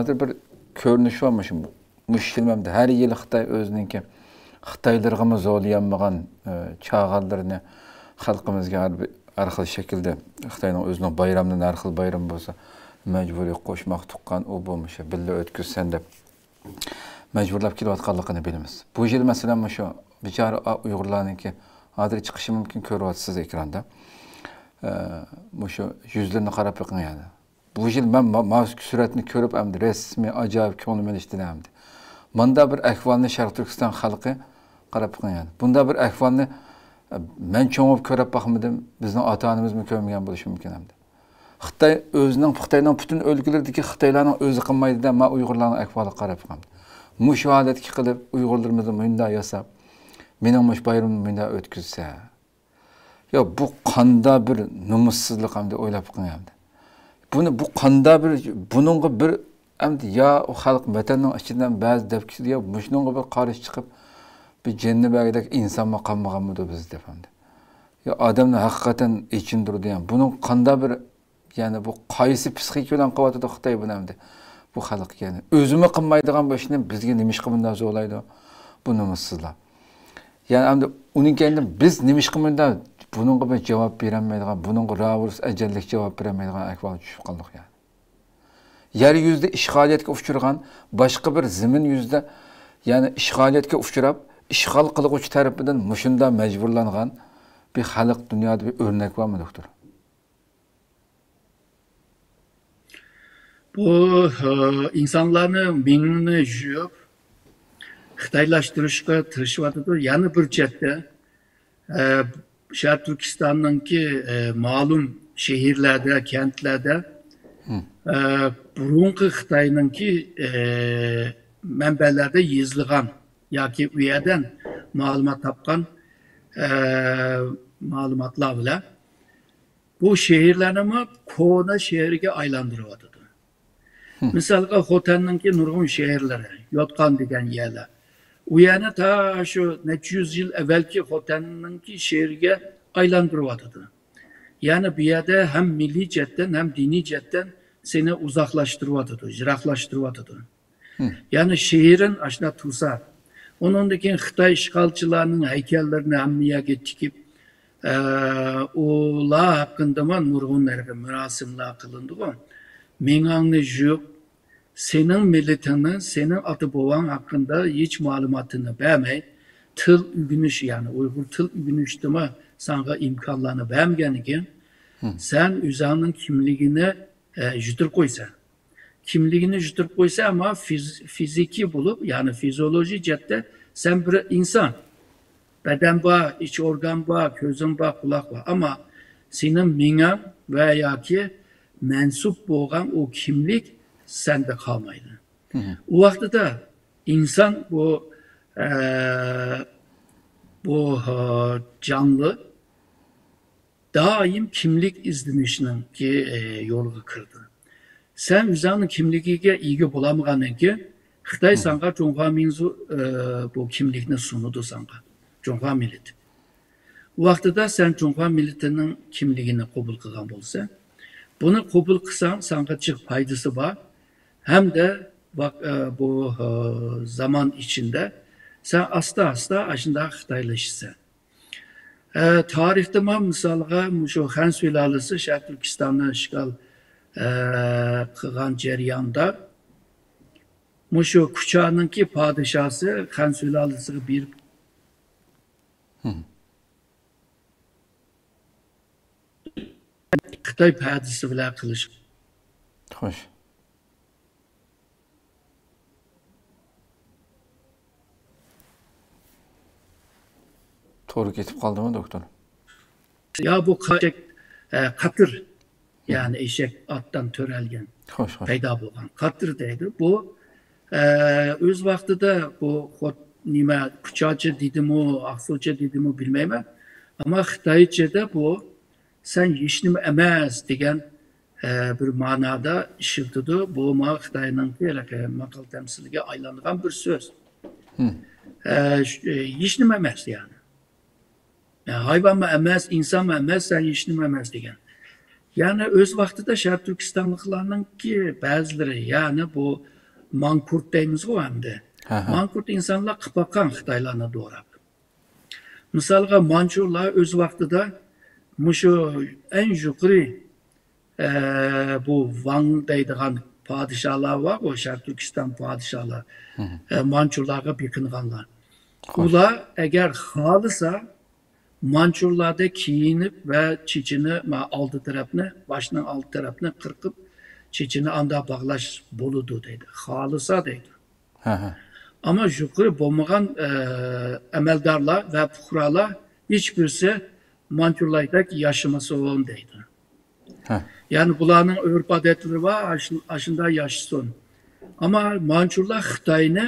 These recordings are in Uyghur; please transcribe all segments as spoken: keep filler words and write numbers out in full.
ھازىر بىر كۆرۈنۈش بار مۇشۇ. مۇشۇ يىل ھەر يىلى خىتاي ئۆزىنىڭكى خىتايلىرىغىمۇ زورلىيالمىغان، ئە، چاغانلىرىنى خەلقىمىزگە ھەر، ھەر خىل شەكىلدە خىتاينىڭ ئۆزىنىڭ بايراملىرىنى، ھەر خىل بايرام بولسا مەجبۇرىي قوشماق تۇغقان، ئۇ بۇ مۇشۇ بىللە ئۆتكۈزسەن دەپ مەجبۇرلاپ كېلىۋاتقانلىقىنى بىلىمىز. بۇ يىل مەسىلەن مۇشۇ بىچارە ئۇيغۇرلارنىڭكى، ھازىر چىقىشى مۇمكىن، كۆرۈۋاتىسىز ئېكراندا. ئە، مۇشۇ يۈزلىرىنى قاراپ بېقىڭ يەنە. بۇ يىل مەن ما-، ماۋۇ سۈرەتنى كۆرۈپ ئەمدى رەسمىي ئاجايىپ كۆڭلۈم ئېلىشتى ئەمدى. ماندا بىر ئەھۋالنى شەرقىي تۈركىستان خەلقى، قاراپ بېقىڭ يەنە. بۇندا بىر ئەھۋالنى، ئە، مەن چوڭ بولۇپ كۆرۈپ باقمىدىم، بىزنىڭ ئاتا-ئانىمىزمۇ كۆرمىگەن بولۇشى مۇمكىن ئەمدى. خىتاي ئۆزىنىڭ، خىتاينىڭ پۈتۈن ئۆلكىلىرىدىكى خىتايلارنىڭ ئۆزى قىلمايدۇ-دە، ما ئۇيغۇرلارنىڭ ئەھۋالىغا قاراپ بېقىڭ. مۇشۇ ھالەتكە قىلىپ، ئۇيغۇرلىرىمىزنى مۇنداق ياساپ، مېنىڭ مۇشۇ بايرىمىمنى مۇنداق ئۆتكۈزسە. يا، بۇ قاندا بىر نومۇسسىزلىق ئەمدى، ئويلاپ بېقىڭ ئەمدى. بۇنى، بۇ قاندا بىر، بۇنىڭغا بىر ئەمدى يا ئۇ خەلق ۋەتەننىڭ ئىچىدىن بەزى دەپ كېتىدۇ، يا مۇشۇنىڭغا بىر قارشى چىقىپ، بىر جېنىنى بەرگۈدەك ئىنسانمۇ قالمىغانمىدۇ بىز دەپ ئەمدى. يا ئادەمنى ھەقىقەتەن ئېچىندۇرىدۇ، يەنى بۇنىڭ قاندا بىر، يەنى بۇ قايسى پسىخىكا بىلەن قىلىۋاتىدۇ خىتاي بۇنى ئەمدى؟ بۇ خەلق يەنى ئۆزىمۇ قىلمايدىغان بۇ ئىشنى بىزگە نېمىشقا بۇنداق زورلايدۇ؟ بۇ نومۇسسىزلار. يەنى ئەمدى ئۇنىڭ كەينىدىن بىز نېمىشقا مۇنداق بۇنىڭغا بىر جاۋاب بېرەلمەيدىغان، بۇنىڭغا راۋۇرۇس ئەجەللىك جاۋاب بېرەلمەيدىغان ئەھۋالغا چۈشۈپ قالدۇق يەنى. يەر يۈزىدە ئىشغالىيەتكە ئۇچرىغان، باشقا بىر زېمىن يۈزىدە، يەنى ئىشغالىيەتكە ئۇچراپ، ئىشغال قىلغۇچى تەرىپىدىن مۇشۇنداق مەجبۇرلانغان بىر خەلق دۇنيادا بىر ئۆرنەك بارمۇ، دوكتور؟ بۇ، ئە، ئىنسانلارنى مېڭىنى يۇيۇپ، خىتايلاشتۇرۇشقا تىرىشىۋاتىدۇ. يەنە بىر چەتتە، ئە، شەرقىي تۈركىستاننىڭكى، ئە، مەلۇم شەھەرلەردە، كەنتلەردە، ئە، بۇرۇنقى خىتاينىڭكى، ئە، مەنبەلەردە يېزىلغان ياكى ئۇ يەردىن مەلۇمات تاپقان، ئە، مەلۇماتلار بىلەن بۇ شەھەرلەرنىمۇ كونا شەھەرگە ئايلاندۇرۇۋاتىدۇ. مىسالغا، خوتەننىڭكى نۇرغۇن شەھەرلىرى، يوتقان دېگەن يەرلەر. ئۇ يەرنى تا شۇ نەچچە يۈز يىل ئەۋۋەلكى خوتەننىڭكى شەھىرىگە ئايلاندۇرۇۋاتىدۇ. يەنى بۇ يەردە ھەم مىللىي جەھەتتىن، ھەم دىنىي جەھەتتىن سېنى ئۇزاقلاشتۇرۇۋاتىدۇ، يىراقلاشتۇرۇۋاتىدۇ. يەنى شېھىرىن ئاشۇنداق تۇرسا، ئۇنىڭدىن كېيىن خىتاي ئىشغالچىلارنىڭ ھەيكەللىرىنى ھەممە يەرگە تىكىپ، ئە، ئۇلار ھەققىدىمۇ نۇرغۇن ھېلىقى مۇراسىملار قىلىنىدىغۇ. مېڭەڭنى يۇيۇپ، سېنىڭ مىللىتىڭنى، سېنىڭ ئاتا-بوۋاڭ ھەققىدە ھېچ مەلۇماتىنى بەرمەي، تىل ئۆگىنىش، يەنى ئۇيغۇر تىل ئۆگىنىشتىمۇ ساڭا ئىمكانلارنى بەرمىگەنلىكىن، سەن ئۆزۈڭنىڭ كىملىكىنى، ئە، يىتىرىپ قويىسەن. كىملىكىنى يىتىرىپ قويسا، ئەمما فىز-، فىزىكىي بولۇپ، يەنى فىزىولوگىيە جەھەتتە سەن بىر ئىنسان. بەدەن بار، ئىچ ئورگان بار، كۆزۈڭ بار، قۇلاق بار. ئەمما سېنىڭ مېڭەڭ ۋە ياكى مەنسۇپ بولغان ئۇ كىملىك سەندە قالمايدۇ. ئۇ ۋاقتىدا ئىنسان بۇ، ئە، بۇ، ھە، جانلىق دائىم كىملىك ئىزدىنىشنىڭكى، ئە، يولىغا كىرىدۇ. سەن ئۆزۈڭنىڭ كىملىكىگە ئىگە بولالمىغاندىن كېيىن، خىتاي ساڭا جۇڭخۇا مىنزۇ، ئە، بۇ كىملىكنى سۇنىدۇ ساڭا. جۇڭخۇا مىللىتى. ۋاقتىدا سەن جۇڭخۇا مىللىتىنىڭ كىملىكىنى قوبۇل قىلغان بولسا، بۇنى قوبۇل قىلساڭ، ساڭا جىق پايدىسى بار. ھەمدە ۋاق-، ئە، بۇ، ئە، زامان ئىچىندە سەن ئاستا-ئاستا ئاشۇنداق خىتايلىشىسەن. ئە، تارىختىمۇ مىسالغا مۇشۇ خەن سۇلالىسى شەرقىي تۈركىستاننى ئىشغال، ئە، قىلغان جەرياندا مۇشۇ كۇچانىڭكى پادىشاسى خەن سۇلالىسىغا بېرىپ، خىتاي پەدىسى بىلەن قىلىش. خوش. توغرا كېتىپ قالدىمۇ، دوكتور؟ يا بۇ قا-، ئە، قاتىر. يەنى ئېشەك ئاتتىن تۆرەلگەن، خوش، خوش. پەيدا بولغان قاتىر دەيدۇ. بۇ، ئە، ئۆز ۋاقتىدا بۇ خو-، نېمە، كۇچاچە دېدىمۇ، ئاقسۇچە دېدىمۇ بىلمەيمەن. ئەمما خىتايچەدە بۇ سەن ھېچنېمە ئەمەس دېگەن، ئە، بىر مانادا ئىشلىتىدۇ. بۇ مانا خىتاينىڭكى ھېلىقى ماقال تەمسىلىگە ئايلانغان بىر سۆز. ئە، ش-، ئە، ھېچنېمە ئەمەس يەنى. يا ھايۋانمۇ ئەمەس، ئىنسانمۇ ئەمەس، سەن ھېچنېمە ئەمەس دېگەن. يەنى ئۆز ۋاقتىدا شەرقىي تۈركىستانلىقلارنىڭكى بەزىلىرى، يەنى بۇ مانكۇرت دەيمىزغۇ ئەمدى. ھە، ھە. مانكۇرت ئىنسانلار قىلىپ باققان خىتايلارنى دوراپ. مىسالغا، مانچۇرلار ئۆز ۋاقتىدا مۇشۇ ئەڭ يۇقىرى، ئە، بۇ ۋاڭ دەيدىغان پادىشاھلار بارغۇ، شەرقىي تۈركىستان پادىشاھلار، ھە، مانچۇرلارغا بېقىنغانلار. خوش. ئۇلار ئەگەر خالىسا، مانچۇرلاردەك كىيىنىپ ۋە چېچىنى، ما، ئالدى تەرەپنى، باشنىڭ ئالدى تەرەپنى قىرقىپ، چېچىنى ئاندا باغلاش بولىدۇ دەيدۇ. خالىسا دەيدۇ. ھە، ھە. ئەمما يۇقىرى بولمىغان، ئە، ئەمەلدارلار ۋە پۇقرالار ھېچ بىرسى مانچۇرلاردەك ياشىمىسۇن دەيدۇ. ھە. يەنى بۇلارنىڭ ئۆرپ-ئادەتلىرى بار، ئاش-، ئاشۇنداق ياشىسۇن. ئەمما مانچۇرلار خىتاينى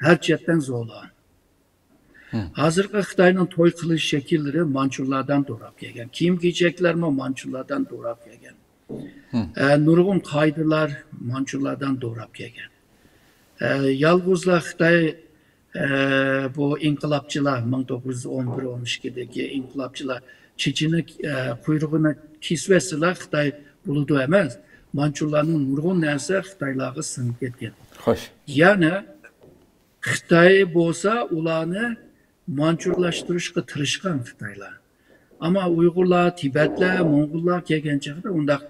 ھەر جەھەتتىن زورلىغان. ھە. ھازىرقى خىتاينىڭ توي قىلىش شەكىللىرى مانچۇرلاردىن دوراپ كەلگەن. كىيىم-كېچەكلەرمۇ مانچۇرلاردىن دوراپ كەلگەن. ھە. ئە، نۇرغۇن قائىدىلەر مانچۇرلاردىن دوراپ كەلگەن. ئە، يالغۇزلا خىتاي، ئە، بۇ ئىنقىلابچىلار، مىڭ توققۇز يۈز ئون بىر، ئون ئىككىدىكى ئىنقىلابچىلار چېچىنى، ئە، قۇيرۇقىنى كېسىۋەتسىلا خىتاي بولىدۇ ئەمەس. مانچۇرلارنىڭ نۇرغۇن نەرسە خىتايلارغا سىڭىپ كەتكەن. خوش. يەنى خىتاي بولسا ئۇلارنى مانچۇرلاشتۇرۇشقا تىرىشقان خىتايلار. ئەمما ئۇيغۇرلار، تىبەتلەر، موڭغۇللار كەلگەن چاغدا ئۇنداق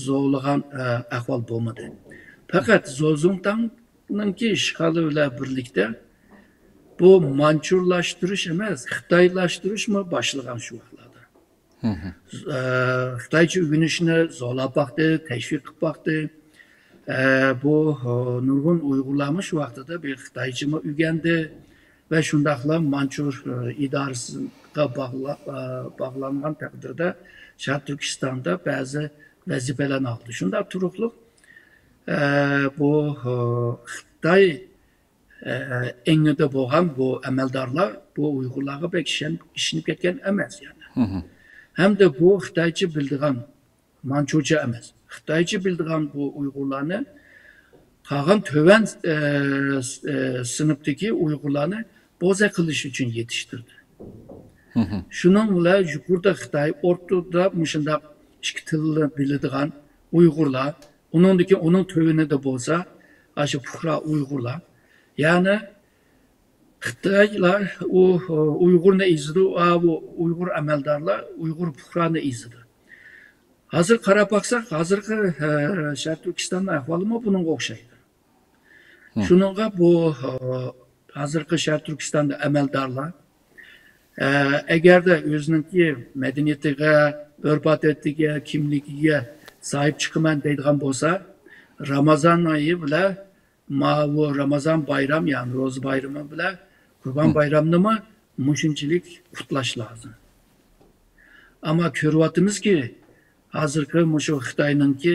زورلىغان، ئە، ئەھۋال بولمىدى. پەقەت زوزۇڭتاڭنىڭكى ئىشغالى بىلەن بىرلىكتە بۇ مانچۇرلاشتۇرۇش ئەمەس، خىتايلاشتۇرۇشمۇ باشلىغان شۇ ۋاقىتلاردا. ھە، خىتايچە ئۆگىنىشنى زورلاپ باقتى، تەشۋىق قىلىپ باقتى. ئە، بۇ، ئە، نۇرغۇن ئۇيغۇرلارمۇ شۇ ۋاقتىدا بىر خىتايچىمۇ ئۆگەندى ۋە شۇنداقلا مانچۇر، ئە، ئىدارىسىغا باغلا-، ئە، باغلانغان تەقدىردە شەرقىي تۈركىستاندا بەزى ۋەزىپىلەرنى ئالدى. شۇنداق تۇرۇقلۇق، ئە، بۇ، ئە، خىتاي ئە، ئېڭىدا بولغان بۇ ئەمەلدارلار بۇ ئۇيغۇرلارغا بەك ئىشەن-، ئىشىنىپ كەتكەن ئەمەس، يەنى. ھەمدە بۇ خىتايچە بىلىدىغان، مانچۇچە ئەمەس، خىتايچە بىلىدىغان بۇ ئۇيغۇرلارنى قالغان تۆۋەن، ئە، س-، ئە، سىنىپتىكى ئۇيغۇرلارنى بوزەك قىلىش ئۈچۈن يېتىشتۈردى. شۇنىڭ بىلەن يۇقىرىدا خىتاي، ئوتتۇرىدا مۇشۇنداق ئىككى تىلنى بىلىدىغان ئۇيغۇرلار، ئۇنىڭدىكى، ئۇنىڭ تۆۋىنىدە بولسا ئاشۇ پۇقرا ئۇيغۇرلار. يەنى خىتايلار ئۇ، ئۇيغۇرنى ئېزىدۇ، ئا، ئۇ ئۇيغۇر ئەمەلدارلار ئۇيغۇر پۇقرانى ئېزىدۇ. ھازىر قاراپ باقساق، ھازىرقى، ئە، شەرقىي تۈركىستاننىڭ ئەھۋالىمۇ بۇنىڭغا ئوخشايدۇ. شۇنىڭغا بۇ، ئە، ھازىرقى شەرقىي تۈركىستاندا ئەمەلدارلار، ئە، ئەگەردە ئۆزىنىڭكى مەدەنىيىتىگە، ئۆرپ-ئادىتىگە، كىملىكىگە ساھىب چىقىمەن دەيدىغان بولسا، رامازان ئايى بىلەن ماۋۇ رامازان بايرام، يەنى روزا بايرىمى بىلەن قۇربان بايرامنىمۇ مۇشۇنچىلىك قۇتلاش لازىم. ئەمما كۆرۈۋاتىمىزكى، ھازىرقى مۇشۇ خىتاينىڭكى،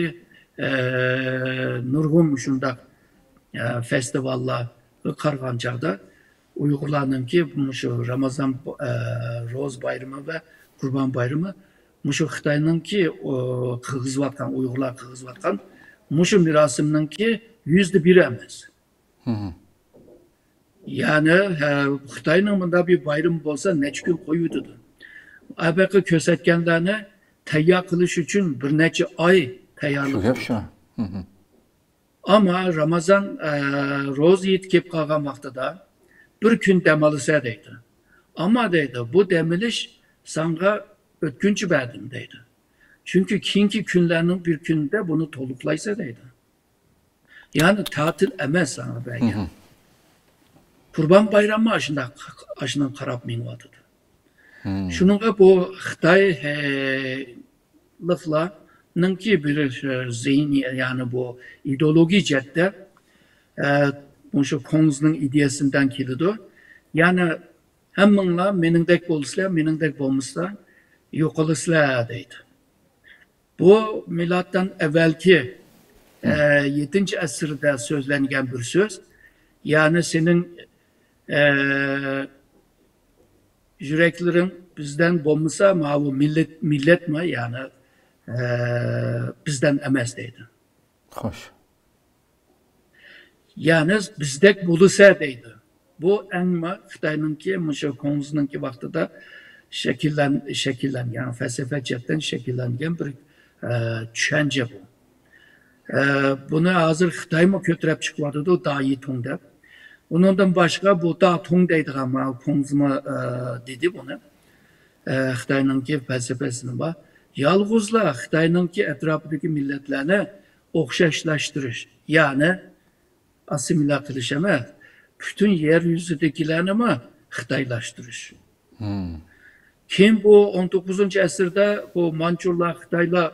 ئە، نۇرغۇن مۇشۇنداق، ئە، فېستىۋاللارغا قارىغان چاغدا ئۇيغۇرلارنىڭكى مۇشۇ رامازان، ئە، روزا بايرىمى ۋە قۇربان بايرىمى مۇشۇ خىتاينىڭكى، ئۇ، قىلغۇزۇۋاتقان، ئۇيغۇرلار قىلغۇزۇۋاتقان مۇشۇ مېراسىمنىڭكى يۈزدە بىرى ئەمەس. يەنى، ھە، خىتاينىڭ مۇنداق بىر بايرىمى بولسا، نەچچە كۈن قويۇۋېتىدۇ. ئەبەقى كۆرسەتكەنلەرنى تەييار قىلىش ئۈچۈن بىر نەچچە ئاي تەييارلىق قىلىدۇ. ئەمما رامازان، ئە، روزا ھېيت كېلىپ قالغان ۋاقتىدا بىر كۈن دەم ئالىسەن دەيدۇ. ئەمما دەيدۇ، بۇ دەم ئېلىش ساڭا ئۆتكۈنچى بەردىم دەيدۇ. چۈنكى كېيىنكى كۈنلەرنىڭ بىر كۈنىدە بۇنى تولۇقلايسەن دەيدۇ. يەنى تەتىل ئەمەس ساڭا بەرگەن. قۇربان بايراممۇ ئاشۇنداق، ئاشۇنداق قاراپ مېڭىۋاتىدۇ. شۇنىڭغا بۇ خىتاي، ھە، لىقلارنىڭكى بىر، ئە، زېھنىي، يەنى بۇ ئىدېئولوگىيە جەھەتتە، ئە، مۇشۇ كۇڭزىنىڭ ئىدىيەسىدىن كېلىدۇ. يەنى ھەممىڭلار مېنىڭدەك بولىسىلەر، مېنىڭدەك بولمىسىلەر يوقىلىسىلەر دەيدۇ. بۇ مىلادتىن ئەۋۋەلكى، ئە، يەتتىنچى ئەسىردە سۆزلەنگەن بىر سۆز. يەنى سېنىڭ، ئە، يۈرەكلىرىڭ بىزدىن بولمىسا، ماۋۇ مىللەت، مىللەتمۇ، يەنى، ئە، بىزدىن ئەمەس دەيدۇ. خوش. يەنى بىزدەك بولىسە دەيدۇ. بۇ ئەڭمۇ خىتاينىڭكى مۇشۇ كۇڭزىنىڭكى ۋاقتىدا شەكىللەن-، شەكىللەنگەن، فەلسەپە جەھەتتىن شەكىللەنگەن بىر ئە، چۈشەنچە بۇ. ئە، بۇنى ھازىر خىتايمۇ كۆتۈرۈپ چىقىۋاتىدۇ، دايىتۇڭ دەپ. ئۇنىڭدىن باشقا بۇ داتۇڭ دەيدىغان، ماۋۇ كۇڭزىمۇ، ئە، دېدى بۇنى. ئە، خىتاينىڭكى پەلسەپىسىنى بار. يالغۇزلا خىتاينىڭكى ئەتراپىدىكى مىللەتلەرنى ئوخشاشلاشتۇرۇش، يەنى ئاسسىمىليا قىلىش ئەمەس، پۈتۈن يەر يۈزىدىكىلەرنىمۇ خىتايلاشتۇرۇش. كېيىن بۇ ئون توققۇزىنچى ئەسىردە بۇ مانچۇلار، خىتايلار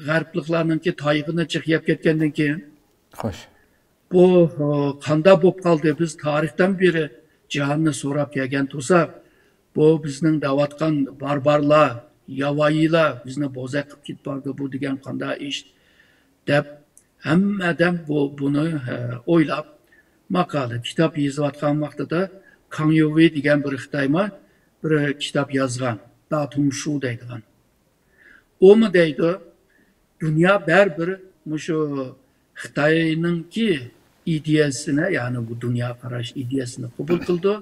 غەربلىكلارنىڭكى تايىقىنى جىق يەپ كەتكەندىن كېيىن، خوش. بۇ، ئۇ، قانداق بولۇپ قالدى؟ بىز تارىختىن بېرى جاھاننى سوراپ كەلگەن تۇرساق، بۇ بىزنىڭ دەۋاتقان باربارلار، ياۋايىلار بىزنى بوزەك قىلىپ كېتىپ بارىدۇ، بۇ دېگەن قانداق ئىش؟ دەپ ھەممە ئادەم بۇ، بۇنى، ئە، ئويلاپ، ماقالە، كىتاب يېزىۋاتقان ۋاقتىدا كاڭ يوۋېي دېگەن بىر خىتايما بىر كىتاب يازغان، داتۇڭ شۇ دەيدىغان. ئۇمۇ دەيدۇ، دۇنيا بەرىبىر مۇشۇ خىتاينىڭكى ئىدىيەسىنى، يەنى بۇ دۇنيا قاراش ئىدىيەسىنى قوبۇل قىلىدۇ.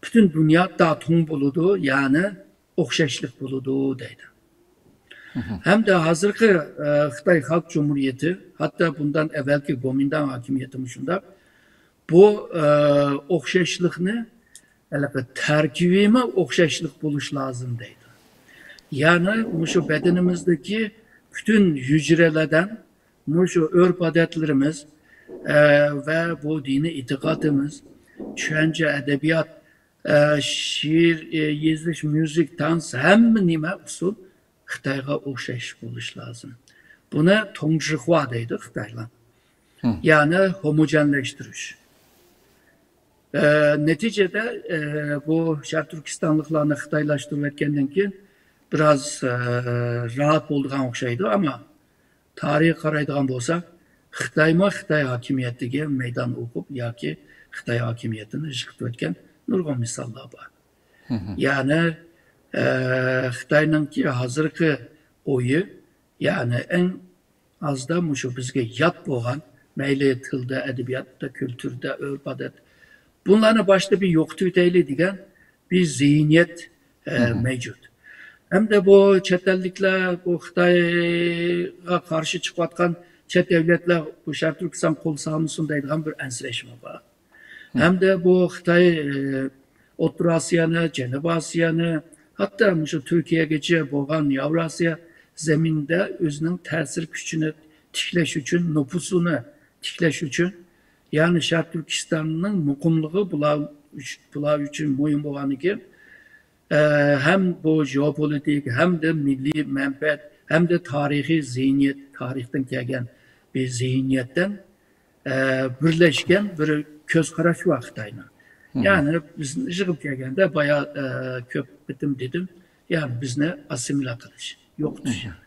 پۈتۈن دۇنيا داتۇڭ بولىدۇ، يەنى ئوخشاشلىق بولىدۇ دەيدۇ. ھەمدە ھازىرقى، ئە، خىتاي خەلق جۇمھۇرىيىتى، ھەتتا بۇندىن ئەۋۋەلكى گومىنداڭ ھاكىمىيىتىمۇ شۇنداق. بۇ، ئە، ئوخشاشلىقنى ھېلىقى تەركىبىيمۇ ئوخشاشلىق بولۇش لازىم دەيدۇ. يەنى مۇشۇ بەدىنىمىزدىكى پۈتۈن ھۈجرىلەردىن مۇشۇ ئۆرپ-ئادەتلىرىمىز، ئە، ۋە بۇ دىنىي ئېتىقادىمىز، چۈشەنچە، ئەدەبىيات، ئە، شېئىر، ئە، يېزىش، مۇزىك، تانس، ھەممە نېمە ئۇسۇل خىتايغا ئوخشاش بولۇش لازىم. بۇنى توڭشىخۇا دەيدۇ خىتايلار. يەنى ھوموجېنلەشتۈرۈش. ئە، نەتىجىدە، ئە، بۇ شەرق تۈركىستانلىقلارنى خىتايلاشتۇرۇۋەتكەندىن كېيىن بىراز، ئە، راھەت بولىدىغان ئوخشايدۇ، ئەمما تارىخقا قارايدىغان بولساق، خىتايمۇ خىتاي ھاكىمىيىتىگە مەيدان ئوقۇپ ياكى خىتاي ھاكىمىيىتىنى يىقىتىۋەتكەن نۇرغۇن مىساللار بار. يەنى، ئە، خىتاينىڭكى ھازىرقى ئويى، يەنى ئەڭ ئازدا مۇشۇ بىزگە يات بولغان، مەيلى تىلدا، ئەدەبىياتتا، كۈلتۈردە، ئۆرپ-ئادەت، بۇلارنى باشتا بىر يوقىتىۋېتەيلى دېگەن بىر زېھنىيەت، ئە، مەۋجۇت. ھەمدە بۇ چەت ئەللىكلەر بۇ خىتايغا قارشى چىقىۋاتقان چەت دەۋلەتلەر بۇ شەرقىي تۈركىستان قول سالمىسۇن دەيدىغان بىر ئەنسىرەشمۇ بار. ھەمدە بۇ خىتاي، ئە، ئوتتۇرا ئاسىيانى، جەنۇبىي ئاسىيانى، ھەتتا مۇشۇ تۈركىيەگىچە بولغان ياۋراسىيا زېمىنىدە ئۆزىنىڭ تەسىر كۈچىنى تىكلەش ئۈچۈن، نوپۇسىنى تىكلەش ئۈچۈن، يەنى شەرقىي تۈركىستاننىڭ مۇقىملىقى بۇلار ئۈچ-، بۇلار ئۈچۈن مۇھىم بولغاندىكىن، ئە، ھەم بۇ ژېئوپولىتىك، ھەمدە مىللىي مەنپەئەت، ھەمدە تارىخىي زېھنىيەت، تارىختىن كەلگەن بىر زېھنىيەتتىن، ئە، بىرلەشكەن بىر كۆز قاراش بار خىتاينىڭ. يەنى بىزنى يىغىپ كەلگەندە بايا، ئە، كۆپ قېتىم دېدىم، يەنى بىزنى ئاسسىمىليا قىلىش، يوقىتىش.